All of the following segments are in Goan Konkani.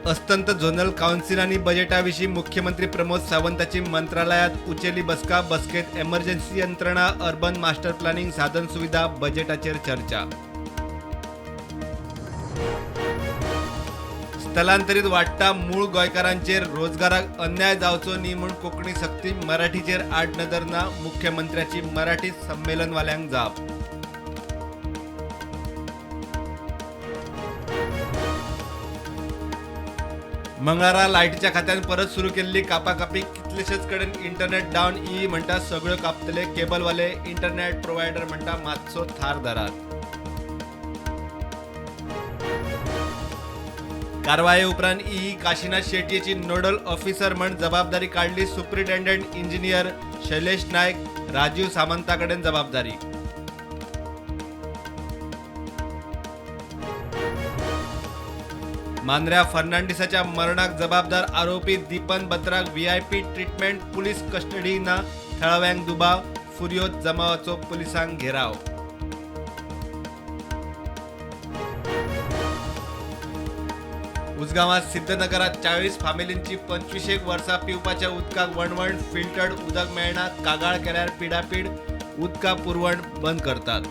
अस्तंत झोनल कावन्सिल आनी बजेटा विशीं मुख्यमंत्री प्रमोद सावंताची मंत्रालयांत उचेली बसका. बसकेत एमर्जन्सी यंत्रणा, अर्बन मास्टर प्लॅनिंग, साधन सुविधा, बजेटाचेर चर्चा. स्थलांतरीत वाडटा मूळ गोंयकारांचेर रोजगाराक अन्याय जावचो न्ही म्हूण कोंकणी सक्ती, मराठीचेर आडनदर ना, मुख्यमंत्र्याची मराठी संमेलनवाल्यांक जाप. मंगळारा लायटीच्या खात्यान परत सुरू केल्ली कापाकापी. कितलेशेच कडेन इंटरनेट डावन. ई म्हणटा सगळ्यो कापतले. केबलवाले, इंटरनेट प्रोवायडर म्हणटा मातसो थार धरात. कारवाये उपरांत ई काशीनाथ शेटयेची नोडल ऑफिसर म्हण जबाबदारी काडली. सुप्रिटेंडंट इंजिनियर शैलेश नायक, राजीव सामंता कडेन जबाबदारी. मांद्र्या फर्नांडिसाच्या मरणाक जबाबदार आरोपी दीपन बत्राक व्हीआयपी ट्रिटमेंट, पुलीस कस्टडी ना, थळाव्यांक दुबाव. फुर्योज जमावाचो पुलिसांक घेराव. उजगांवात सिद्धनगरात 40 फामिलींची 25 वर्सां पिवपाच्या उदकाक वणवण. फिल्टर्ड उदक मेळना. कागाळ केल्यार पिडापीड, उदका पुरवण बंद करतात.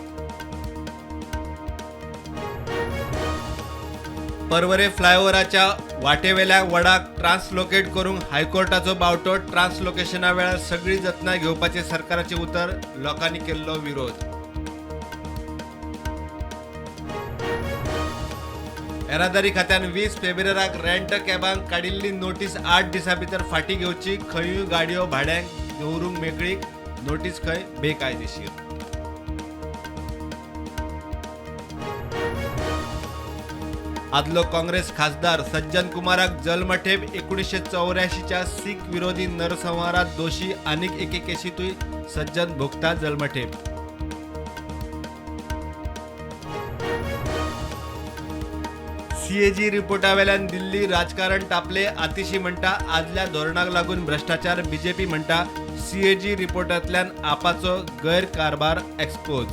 पर्वरे फ्लायओव्हराच्या वाटेवेल्या वडाक ट्रान्सलोकेट करूंक हायकोर्टाचो बावटो. ट्रान्सलोकेशना वेळार सगळी जतनाय घेवपाचें सरकाराचें उतर. लोकांनी केल्लो विरोध. येरादारी खात्यान 20 फेब्रुवाराक रेंट कॅबांक काडिल्ली नोटीस 8 दिसां भितर फाटीं घेवची. खंयूय गाडयो भाड्याक दवरूंक मेकळीक. नोटीस खंय बेकायदेशीर. आदलो काँग्रेस खासदार सज्जन कुमाराक जल्मठेप. 1984च्या सीख विरोधी नरसंहारात दोशी. आनीक एके केशींतूय सज्जन भोगता जल्मठेप. सीएजी रिपोर्टावेल्यान दिल्ली राजकारण तापले. आतिशी म्हणटा आदल्या धोरणाक लागून भ्रश्टाचार. बीजेपी म्हणटा सीएजी रिपोर्टांतल्यान आपाचो गैरकारभार एक्सपोज.